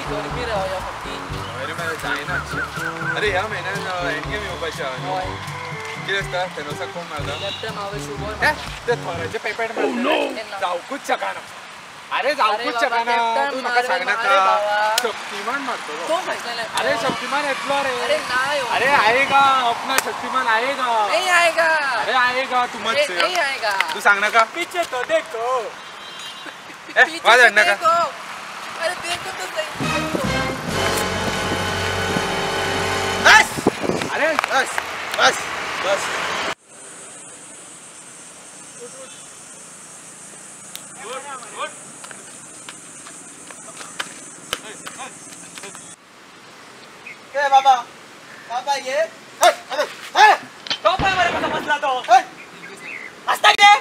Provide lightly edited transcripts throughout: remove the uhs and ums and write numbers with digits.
गरमी रे ह्या फावटी. हय रे मरे जायना. अरे ह्या म्हयन्यान एंड गेम येवपाचें आहा न्हू. कितें आसता थेनोसाक कोण मारता? कॅप्टन मार्वेल शुभोर. ते थोराचे पेपेट मारता. जावकूच शकना. अरे जावकूच शकना. तूं म्हाका सांगनाका. शक्तिमान मारतलो. अरे शक्तिमान येतलो रे. अरे ना. अरे आएगा अपना शक्तिमान आएगा. नहीं आएगा. अरे आएगा तू मत से. नहीं आएगा. तू सांगनाका. पीछे तो देखो. वाज हाडनाका. अरे देखो तो सही. बस. अरे बस बस बस. बाबा बाबा ये तो पळय मरे कसो बसला तो. आसता कितें?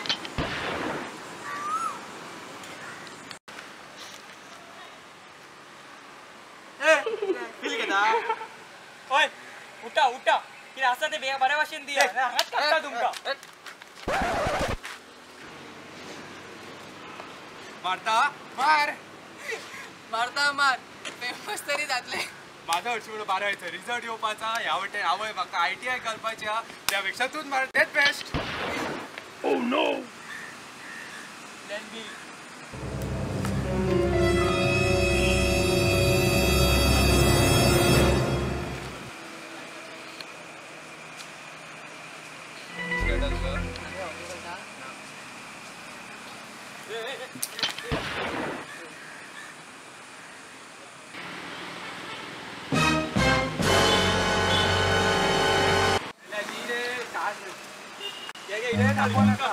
बिल घेता? हय उठा उठा. कितें आसा तें बऱ्या भाशेन दिया. हांगाच काडटा तुमकां. मारता मार मारता मार. फेमस तरी जातले. माझा हरशी म्हणून 12 रिझल्ट येवपाचा ह्या वटेन आवय म्हाका ITI घालपाची आहा. त्या पेक्षा तूच मार तेच best. Oh no. Plan B.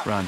Run.